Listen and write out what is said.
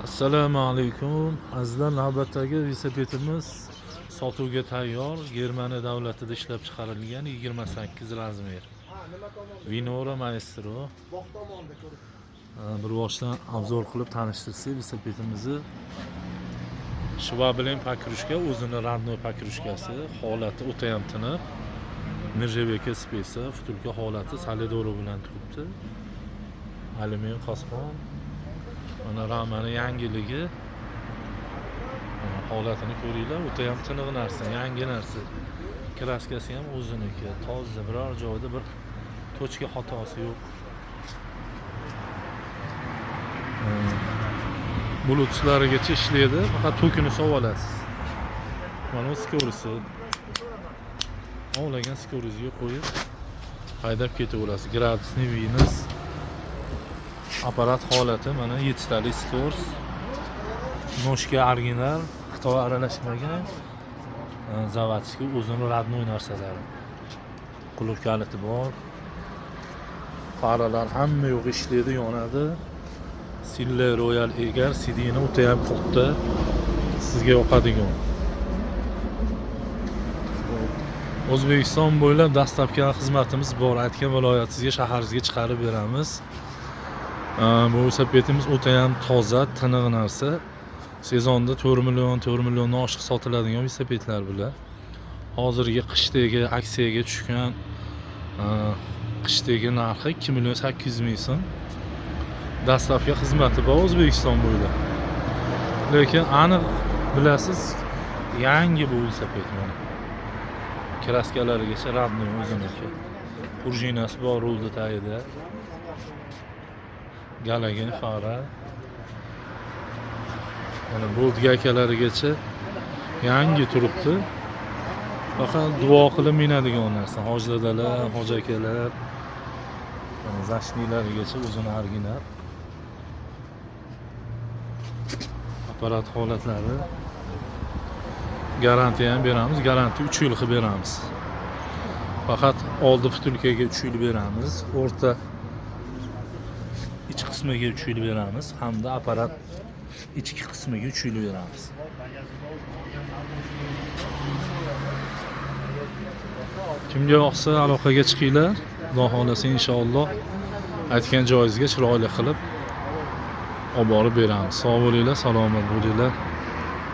Assalomu alaykum. Azizlar, navbatdagi velosipedimiz sotuvga tayyor. Germaniya davlatida ishlab chiqarilgan 28 razmer. Winora Maestro. Bog' tomonda ko'rib. Bir boshdan obzor qilib tanishtirsak velosipedimizni. Schwabelin покрышка, o'zini родной покрышкasi, holati o'ta ham tiniq. Nержавейка spesa, втулка holati solidori bilan turibdi. Alyumin qosqon. Mana ramani yangiligi. Mana holatini ko'ringlar, o'ta ham tiniq narsa, yangi narsa. Краска si ham o'ziniki, toza, biror joyda bir точка xatosi yo'q. Bluetooth'larigacha ishlaydi, faqat tokini solib olasiz. Mana bu скорость i. Xohlagan скорость ga qo'yib haydab ketaverasiz. Градусный вынос. Apparat holati mana 7 talik скорость. Ножка original, Xitoy aralashmagan. Заводской o'zini родной narsalari. Qulf kaliti bor. Faralar hamma yo'q ishlaydi, yonadi. Selle Royal Egar sidini o'ta ham katta, sizga yoqadigan. O'zbekiston bo'ylab доставка xizmatimiz bor. Aytgan viloyatingizga, shaharingizga chiqarib beramiz. Bu velosipedimiz o'ta ham toza, tiniq narsa. Sezonda 4 million, 4 milliondan oshiq sotiladigan velosipedlar bular. Hozirgi qishdagi aksiyaga tushgan qishdagi narxi 2 million 800 ming so'm. Доставка xizmati bor O'zbekiston bo'ylab. Lekin aniq bilasiz, yangi bu velosiped mana. Краска larigacha родной o'ziniki. Пружинasi bor rulni tagida. Galogen fara. Mana bolt гайка larigacha yangi turibdi. Faqat duo qilib minadigan narsa. Hoji dadalar, hoji akalar, mana защитник larigacha o'zini original. Apparat holatlari. Garantiya ham beramiz. Garantiya 3 yil qilib beramiz. Faqat oldi втулка ga 3 yil beramiz. O'rta ich qismiga 3 yil beramiz hamda apparat ichki qismiga 3 yil beramiz. Kimga yoqsa aloqaga chiqinglar. Xudo xohlasa inshaalloh aytgan joyingizga chiroyli qilib olib borib beramiz. Sog' bo'linglar, salomat bo'linglar.